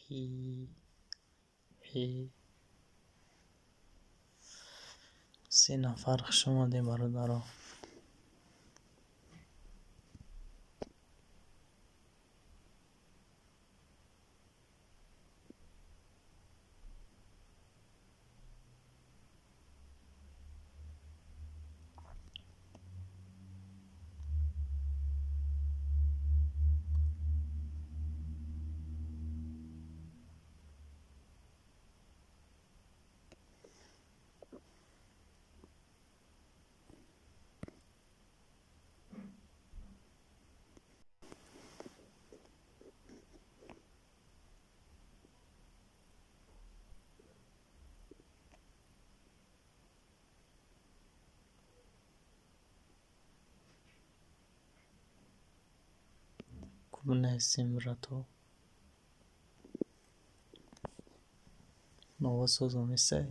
Ҳи ҳи. Се нафар, хуш омадем, бародаро. Хуб нестем, брато. Новосозон нестай?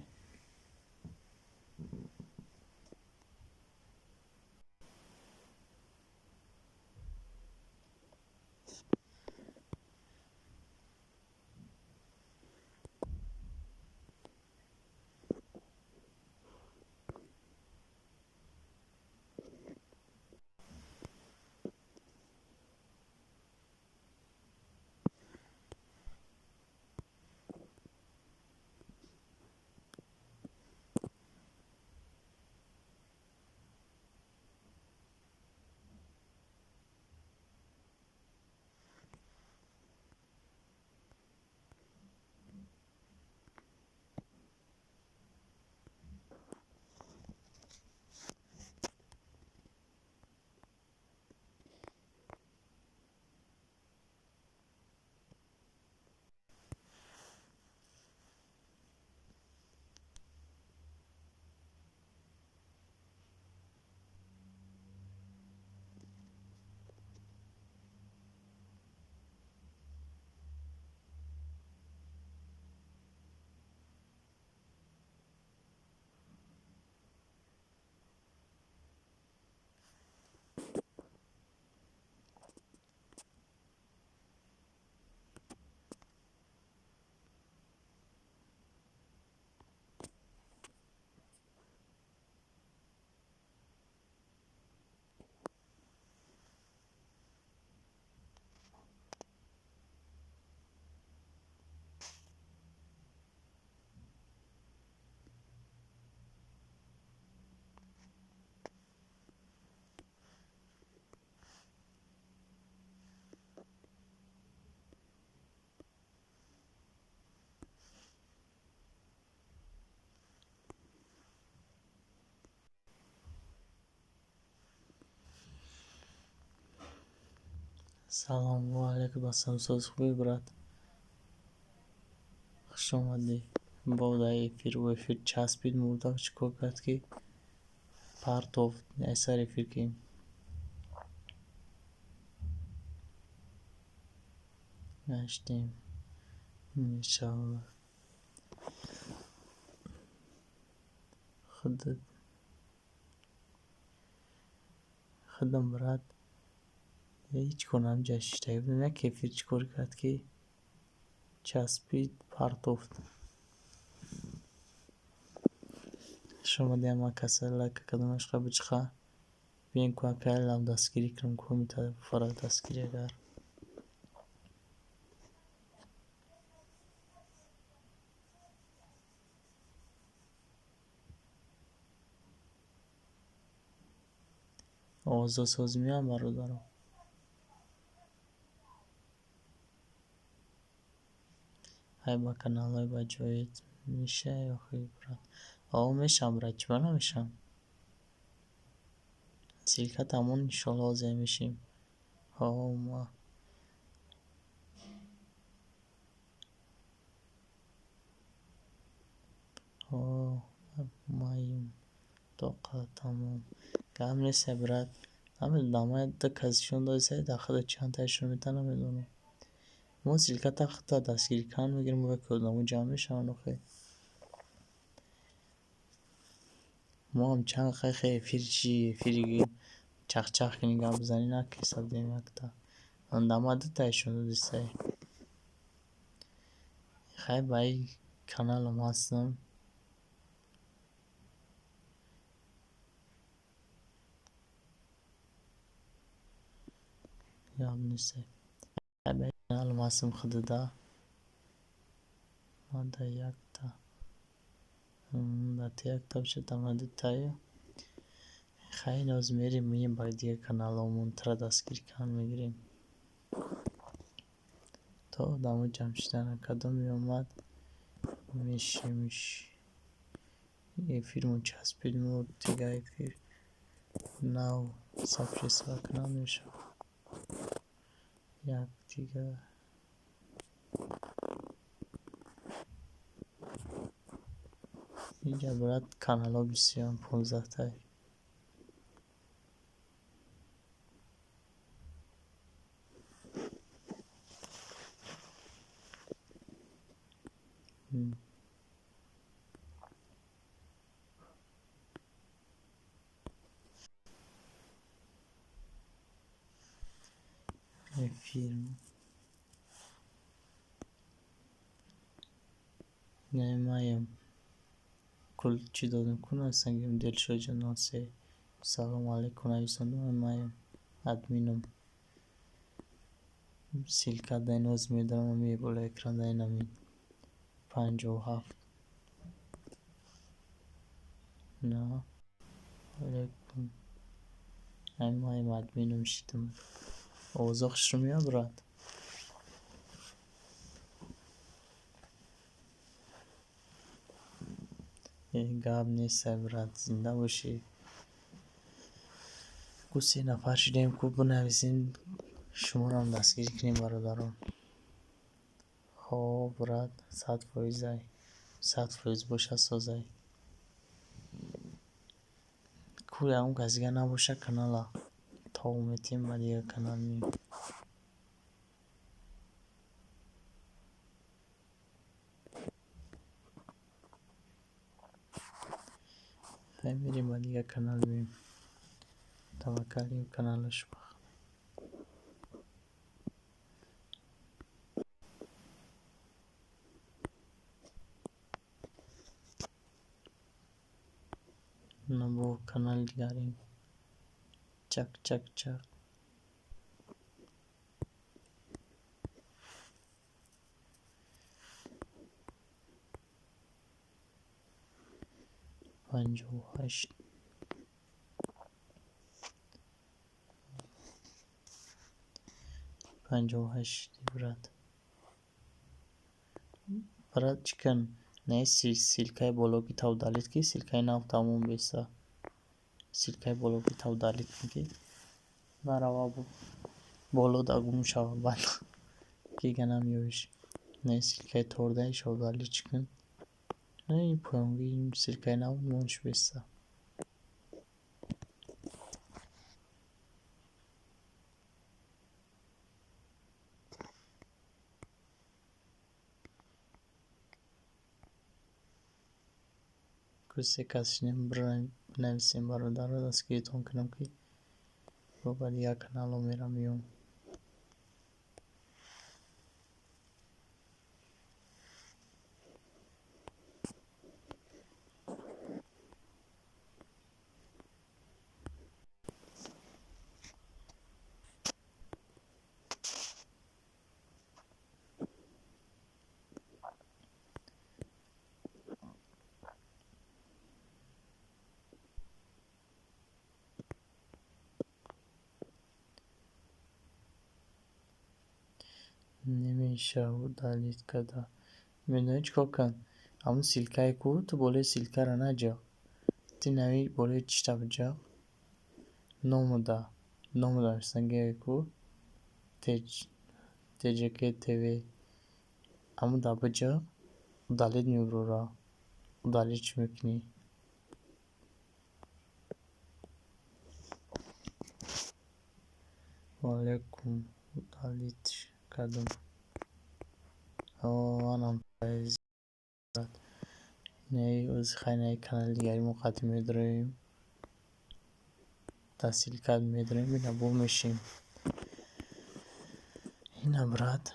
Салом ва алайкум ассалом, соз, хубӣ, брат? Хуш омадӣ. Бо дар эфир бо эфир часпид, мурда чӣ кор кард, ки партофт ай сар эфир ки. Гаштем, иншаллоҳ. Худат худам, брат, ҳеҷ кор намҷа, шиштагӣ будем, як эфир чӣ кор кард, ки часпид, партофт. Хуш омадӣ, ҳама каса лайка кардам, ашқа бичқа. Биён ку апиалам дастгирӣ кунем, комита фара дастгирӣ агар. Овоздо соз меям, бародаро? Ай ба каналҳои ба ҷоят мешавӣ охи, брат? О, мешавам, брат, чиба намешавам? Ссылка тамон, иншоллоҳ, ҳозир мешем. Ҳо, ма ҳо маем тоқа тамом. Гап нест, брат. Намедонам, ман ду касишон додисай, дар худа чандтаашон мета, намедонам. Мо ссылката худта дастгирӣ кардан мегирем, ки одамо ҷамъ мешаванд охе. Мо ҳам чанд қайхе эфир чи эфири чахчах кунӣ, гап бизанӣ, накиса будем якта. Андама дутаашон додисай. Хай, ба ин каналам ҳастам. Гап нест. Хай, ба ин каналам ҳастам худуда. Ман дар якта, дар ту якта бошад, дар ман дутаю. Хай, ҳоз мерем, меем ба дигар каналҳомон, тура дастгирӣ кардан мегирем. То одамо ҷамъ шудана, кадом меомад, мешимш. Эфирмон часпид, мурд, дигар эфир нав сообщество кунам мешавад. Як дигар инҷа, брат, каналҳо бисёранд, 15-тай. Эфир. Не, маям. Кул чӣ додем, ку нависангем Дилшодҷон 03. Салому алайкум нависондум, маям админом. Ссылка дар ин ҳоз медорам, ами болои экран дар ин ҳамин 57. На. Алайкум. Ай, маям админом шидам. Овозо хушрӯ меояд, брат? Гап нест, брат, зинда бошӣ. Ку се нафар шудем, ку бинависем, шуморо дастгирӣ кунем, бародарон. Хоб, брат, 100%-ай. 100% боша, созай. Ку ягон кас дигар набоша, канала тов метиҳем, ба дигар канал меоем. Хай, мерем, ба дигар канал меоем. Таваккалим каналаш. На, бо канали дигарем. Чак чак чак. 58. 58, брат. Брат, чӣ кун? Не, ссылкаи бологита удалить ки, ссылкаи нав тамом беса. Ссылкаи бологита удалить кун, ки нарава боло да гум шава, баъд дига намеёбиш. Не, ссылкаи тордаиша удалить кун. Не, ин поёнги ссылкаи нав монш беса. Ку се кас шудем, бинависем, бародаро, дастгиритон кунам, ки бо ба дигар каналҳо мерам, меём. Намешава удалить карда. Медонӣ чӣ кор кун? Ҳамун ссылкае ку, ту болои ссылкаро наҷа. Ту нави болои чита биҷа? Номуда. Номуда нависангие ку ТЖК ТВ. Ҳамуда биҷа, удалить мебурора. Удалить чӣ мекунӣ? Ваалайкум, удалить кардам. Манам хай, наи канали дигари мо қатъи медроем. Дар ссылка медроем, ина бо мешем. Ина, брат.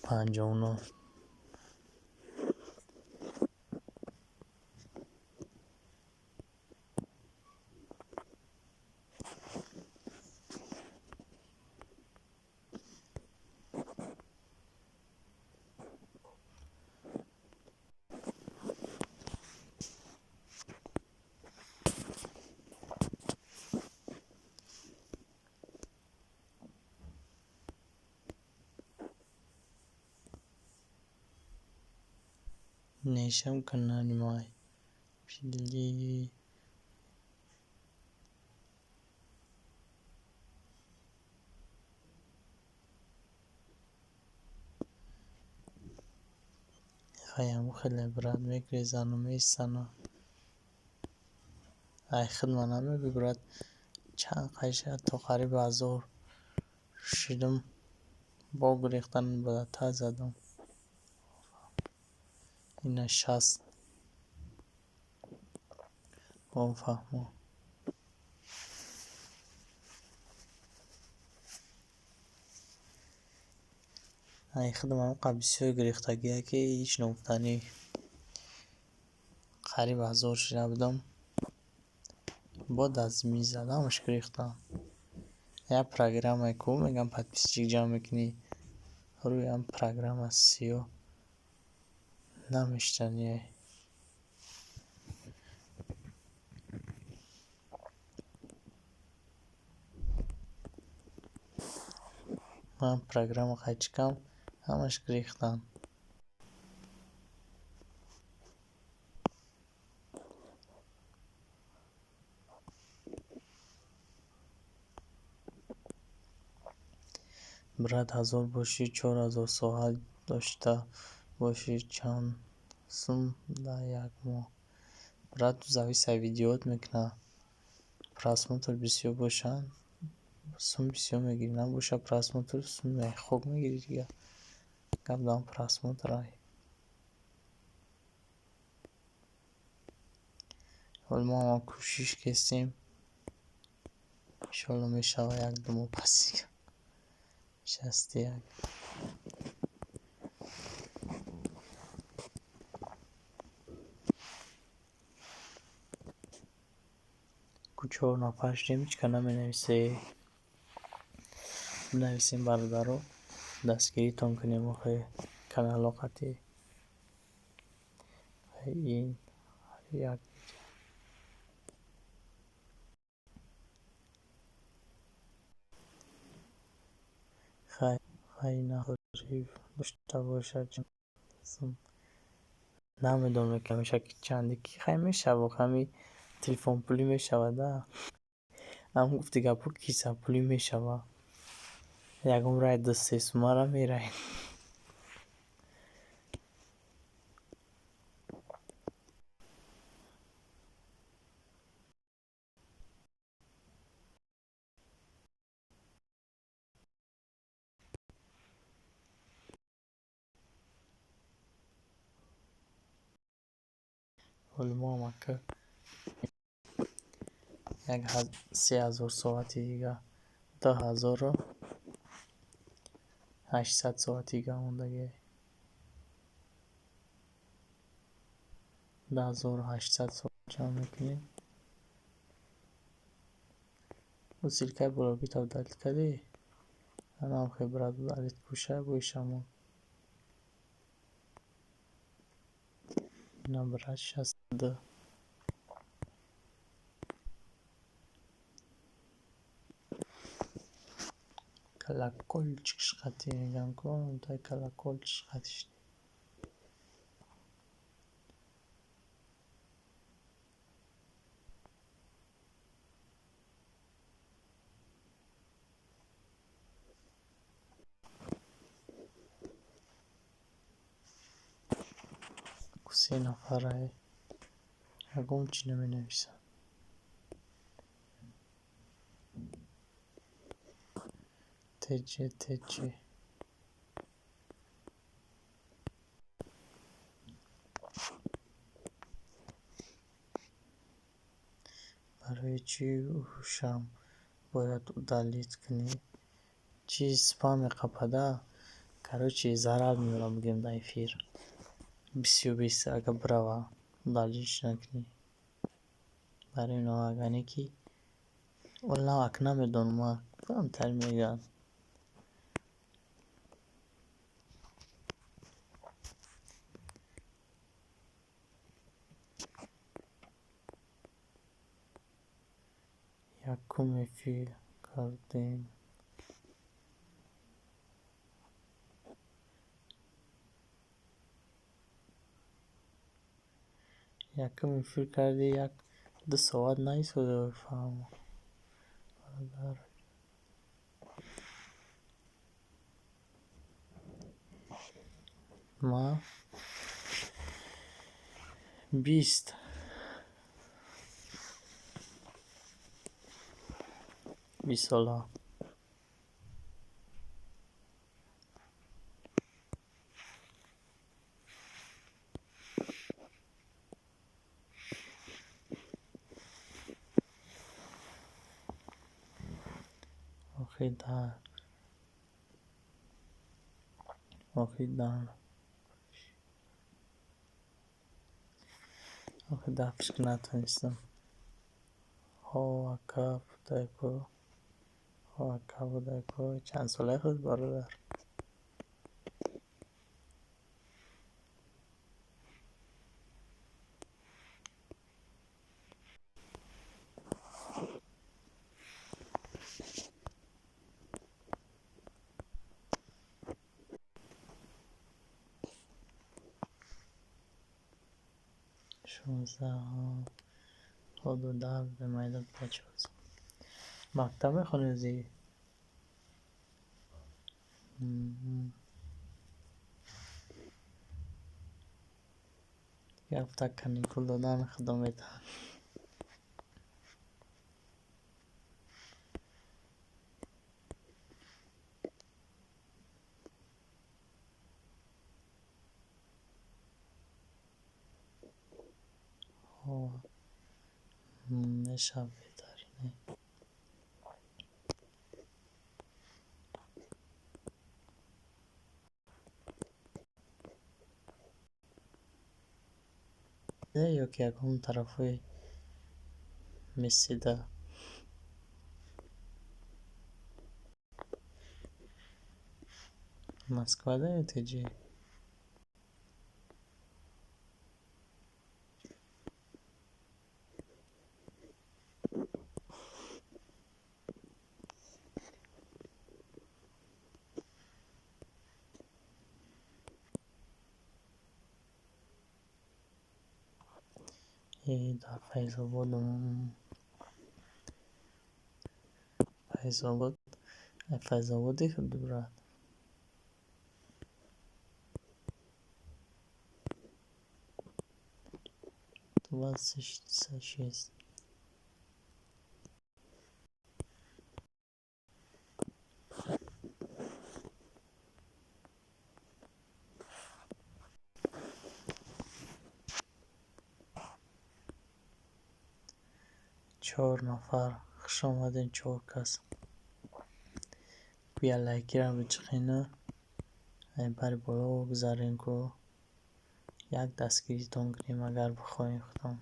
59. Нешам кананимай. Пили. Хаям хеле, брат, мегрезану меистану. Ай хидма намегӯй, брат, чанд қайша то қариби 1000 шидам, бо гурехтан ба задам. Ина 60. О, фаҳмо. Ай хидма ҳамқа бисёр гирифтагие, ки ҳеҷ ногуфтанӣ. Қариб 1000 шида будам. Бо дастмизадамаш гирифтам. Як программае ку мегӯям, подписчик ҷамъ мекунӣ. Рӯи ҳам программа сиёҳ намештание. Ман программа қайчикам, ҳамаш гирифтам. Брат, 1000 бошӣ, 4000 соат дошта бошӣ, чанд сум дар як моҳ? Брат, зависит аз видеоот мекунад. Просмотр бисёр бошанд, сум бисёр мегирӣ, набошад просмотр, сум хок мегирӣ дигар. Гап дар просмотр ай. Ҳоло мо ҳама кӯшиш кестем. Иншоалло, мешавад як-ду моҳ пас дигар. 61. Ку чор нафар шудем, ҳеҷ ка наменависе. Бинависем, бародаро, дастгиритон кунем, охе каналҳо қатъи. Ин як хай дошта бошад, сум намедонам, ки меша ки чанде ки хай мешава, ҳами телефонпулӣ мешавад да. Ам гуфти гапҳо, кисапулӣ мешава. Ягон рай ду се сумара мерай. Ҳоло мо ҳам ака як 3000 соати дига, 2800 соати дига мондагиай. 2800 соат ҷамъ мекунем. Ӯ ссылкаи блогита удалить кардӣ? Анам хе, брат, удалить куша боишамон. Ина, брат, 62. Колокольчик шқати мегӯям ку, тай колокольчик шқати. Се нафарае, ягон чӣ наменависад. Тж тж. Барои чӣ ҳушам бояд удалить кунӣ? Чи спам меқапада? Короче, зарар меорам, бигӯем, дар эфир. Бисёр бес агар бирава, удалить накунӣ. Барои навак ане ки ол навак намедонам, ма камтар мегӯянд. Якум эфир кардем. Якум эфир карди, як ду соат наистода, фаҳм. Бародар. Ма 20. 20 сола. Охи да. Охи да. Охи дафш натонистам. Ҳо, ака будай-ку. Ҳо, ака будай-ку. Чанд солаи худ, бародар? 16. Ҳоду даҳ майда бачаҳо. Мактаб мехонӣ ӯзи? Як ҳафта каникул додан, худо медиҳад. Ҳо, мешавад беҳтарин. Ё ки ягон тарафҳои месида? Москвада ё теҷи? Дар Файзободум. Файзобод, Файзободи худ, брат. 26. Чор нафар. Хуш омадем, чор кас. Бия, лайкира бичихину бари боло гузарем ку, як дастгиритон кунем, агар бихоҳем худам.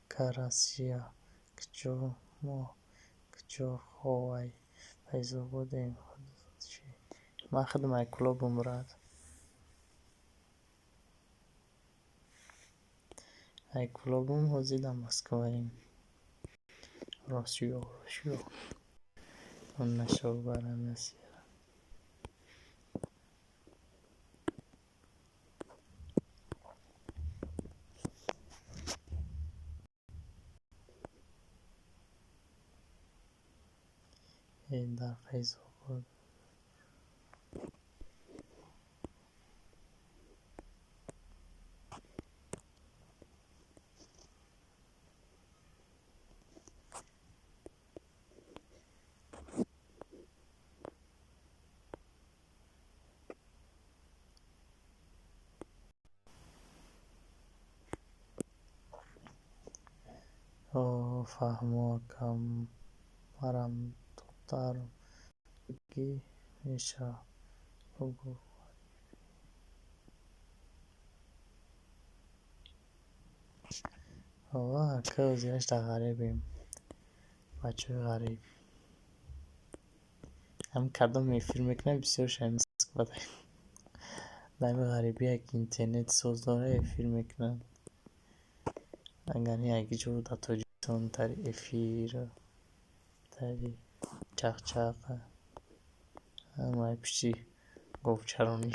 Ака, Россия куҷо, мо куҷо? Хо, ай Файзободем. Ман худам ай Кӯлобум, брат. Ай Кӯлобум, ҳозир дар Москваем. Россия, Россия. Нашав барам Россия. Дар Файзобод. Фаҳмо, ака, марам духтарам ки мешавад. Бугӯ. Ака, озираш дар ғарибем. Бачаҳои ғариб. Ҳам кадом эфир мекунад, бисёрш ҳамин дар ҳамин ғарибие ки интернети соз дора, эфир мекунад. Агар не, яке ҷо дар Тоҷикистон тари эфир, тари чақчақ, ҳамаи пушти говчаронӣ.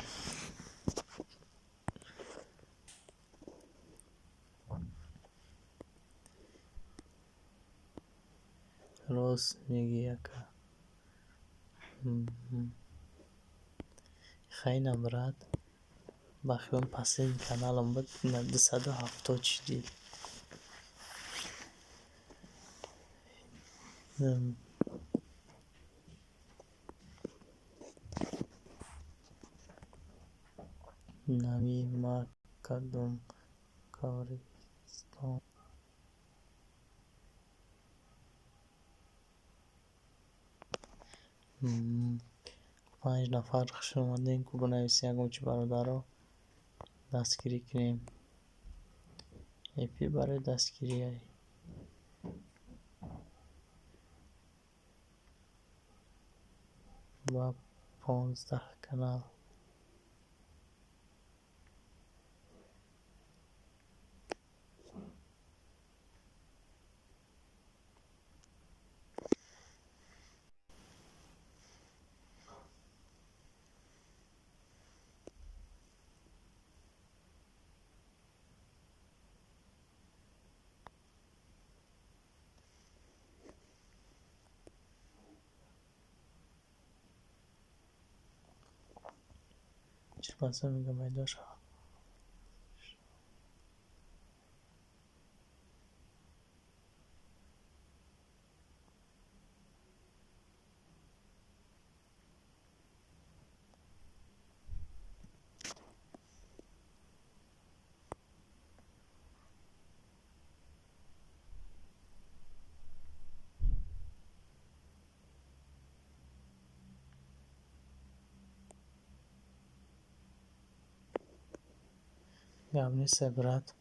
Рост мегӯӣ, ака. Хайна, брат, ба хиёл последний каналам буд, 270 шидӣ. Нами ма кадом қабристон. Панҷ нафар, хуш омадем. Ку бинависем ягон чи, бародаро, дастгирӣ кунем. Эфир барои дастгирӣ. Ба 15 канал. 45 мегабайт дошт. Гап нест, брат.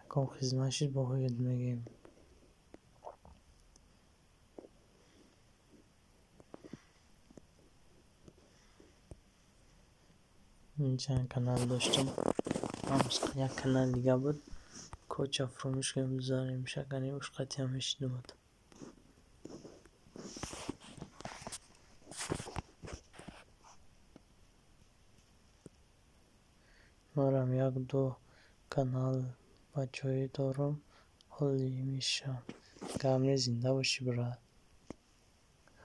Ягон хизмат шид, бо ҳоят мегӯем. Чанд канал доштам. Як канал дига буд. Коча фуромӯш кардем, бизанем шакани ушқатиам мешидумад. Марам як-ду канал бачаҳое дорам, ҳолӣ мешавам. Гап нест, зинда бошӣ, брат.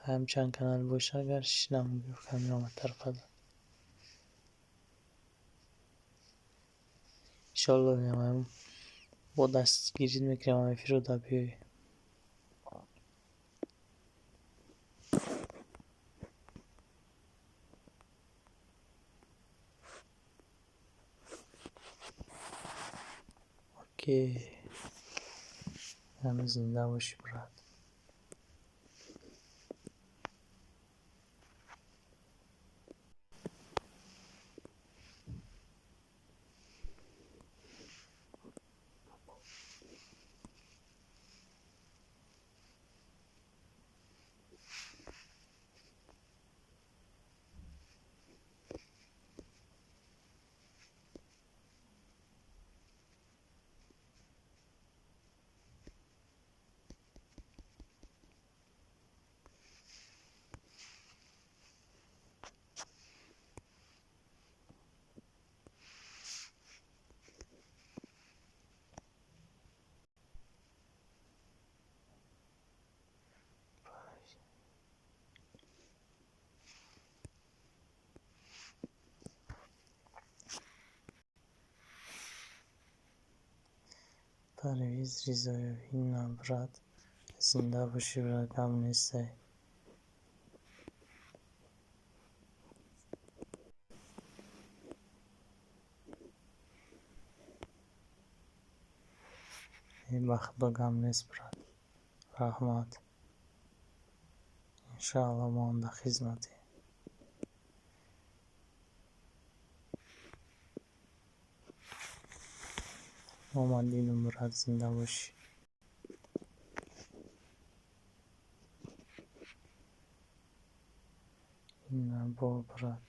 Ҳам чанд канал боша, агар шидам камеромадтар. Иншолло, бо дастгирӣ мекунем, эфирро да биёй. Окей. Ҳама зинда бошӣ, брат. Парвиз Ризоев, ина, брат, зинда бошӣ, брат, гап нестай. Ба худо гап нест, брат. Раҳмат. Иншоалло, мо ҳам дар хизматем. Омад, дидум, брат, зинда бошӣ. Ина бо, брат.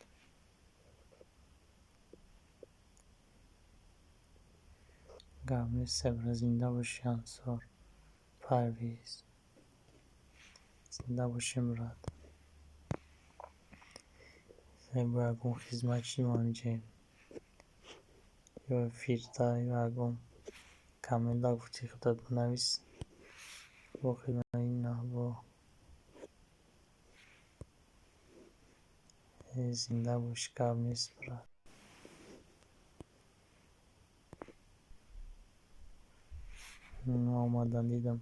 Гап нест, брат, зинда бошӣ, Ансор, Парвиз. Зинда бошем, брат. Бо ягон хизмат чӣ мо ҳаминҷаем. Ё фирта, ё ягон коммента гуфти худат бинавис. Бо хизмат ина бо. Зинда бош, гап нест, брат. Омадан, дидам.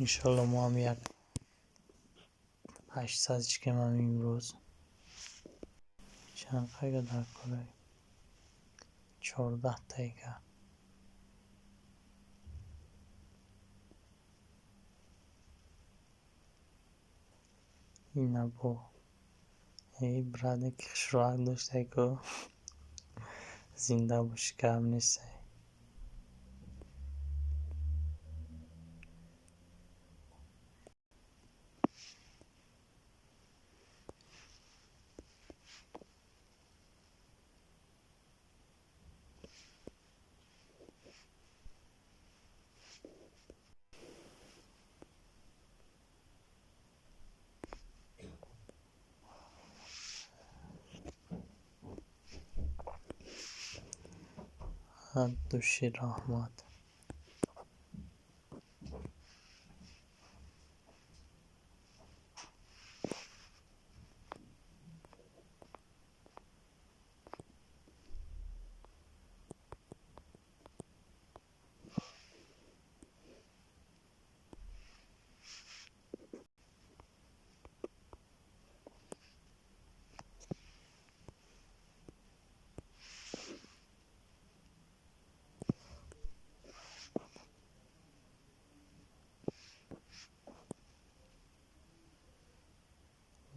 Иншоалло, мо ҳам як 800 чикем ҳамин имрӯз. Чанд қайга дар кора? 14 тайга. Ина бо. Эй, брат, ки хушроак доштай ку. Зинда бошӣ, гап нест. От души раҳмат.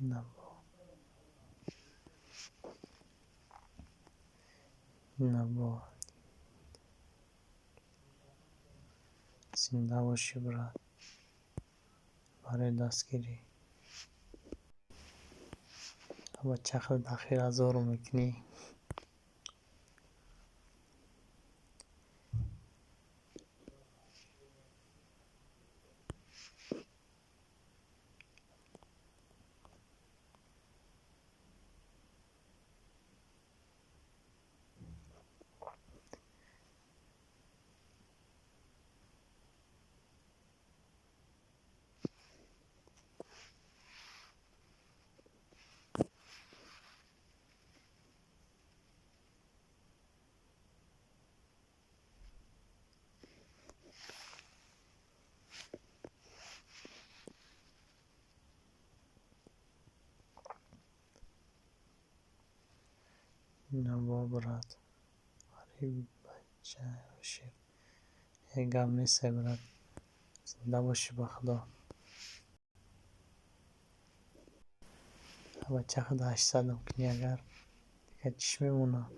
Ина бо. Ина бо. Зинда бошӣ, брат. Барои дастгирӣ. Бача, худ ахир азору мекунӣ. Ина бо, брат. Ғариб бача ошиқ. Э, гап нест, брат. Зинда бошӣ, ба худо. Бача, худ 800-ам кунӣ агар, дигар чиш мемонад?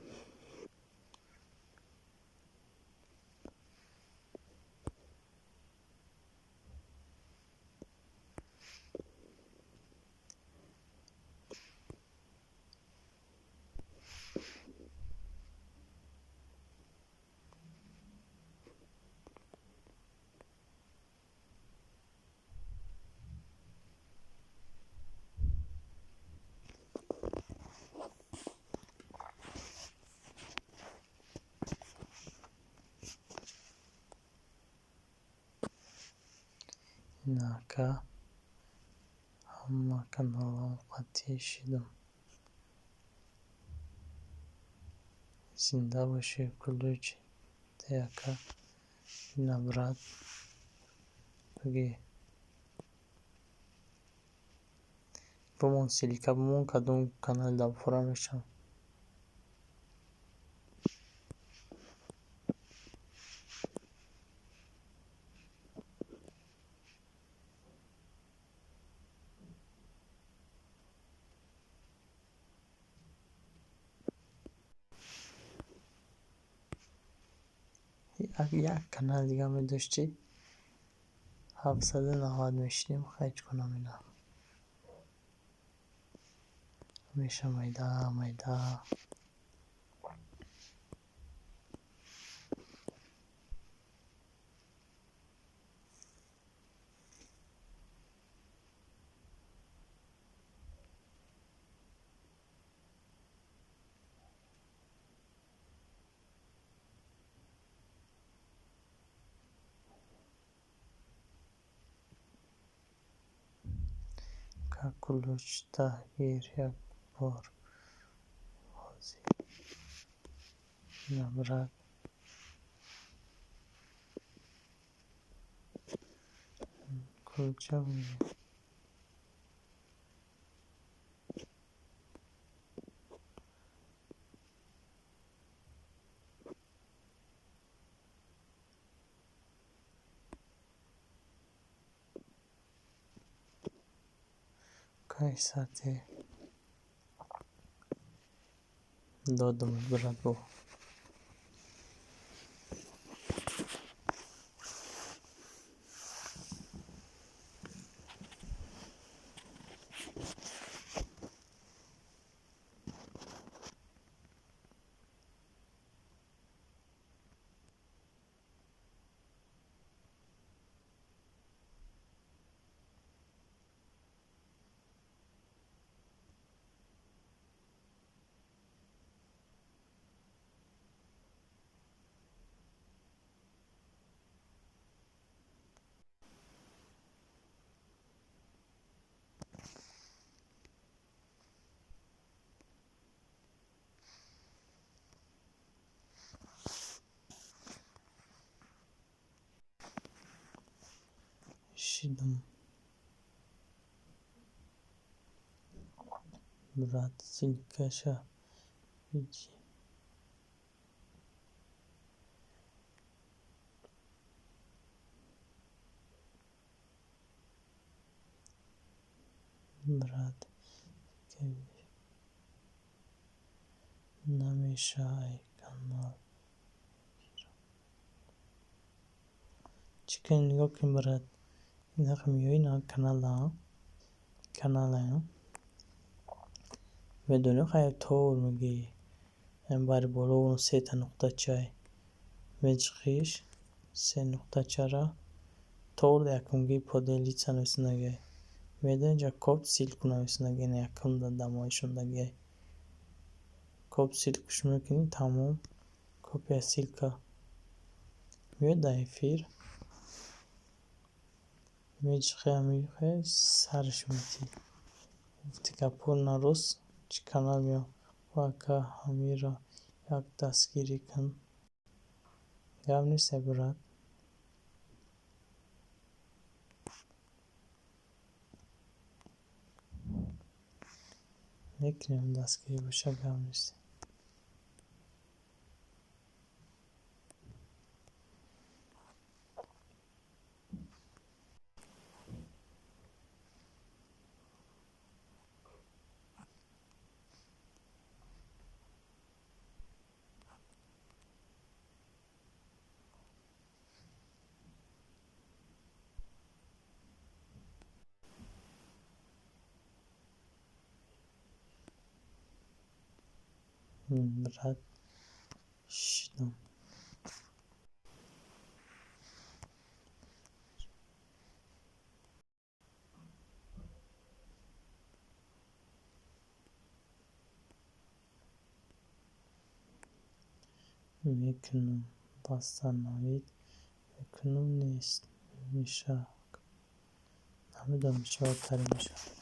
Ина, ака, ҳама каналҳом қатъӣ шидам. Зинда бошӣ, ключ яка ина, брат, бигӣ, бимон, ссылка бимон, кадом канали дар мешавам. Як канал дига медоштӣ, 790 мешидем. Хай, чӣ кунам, ина меша, майда майда. Ключта гир як бор ҳозир, ина, брат. Ключа бигир. Кай сате додам, брат, бо шидам, брат, ссылкаша види. Брат, намешай канал. Чӣ кунем? Нигоҳ кун, брат, инақа меои на канала, канала медонӣ, хай, тор мегӣ, бари боло сета нуқтачай меҷиқиш, се нуқтачара тор якумги «Поделиться» нависондагиай, медонӣ, инҷа «Код», ссылку нависондагиай, ина якум дамоишондагиай. Код, ссылкуш мекунӣ, тамом, копия ссылка, меояд дар эфир, меҷиқи, ҳами сарш метӣ. Гуфти гапҳо нарост, чӣ канал меояд. Ака, ҳамира як дастгирӣ кун. Гап нест, брат. Мекунем, дастгирӣ боша, гап нест. Брат, шидам. Мекунам, восстановить мекунам, нест меша. Намедонам, чӣ тари мешавад.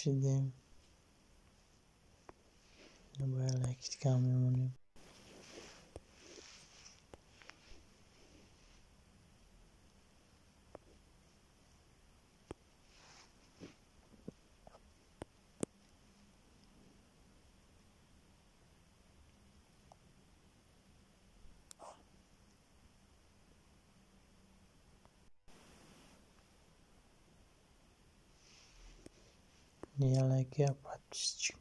Шидем. Бояд лайки дигаам мемонем. Я лайк, я подписчик.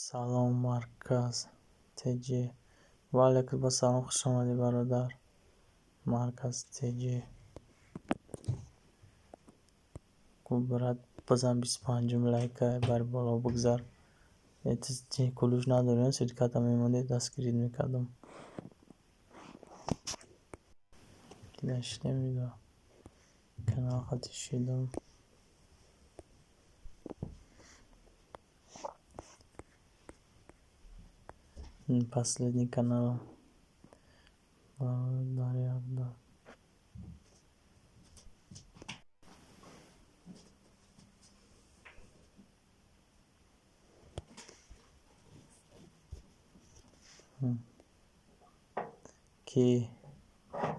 Салом, Марказ ТЖ. Ва алайкум ассалом, хуш омадӣ, бародар. Марказ ТЖ. Брат, базан 25-ум лайка бар боло бигзар. Ключ надорем, сертификата мемонди, дастгирит мекардам. Гаштем видео. Канал хати шидам. Последний канал. Бародар, як ки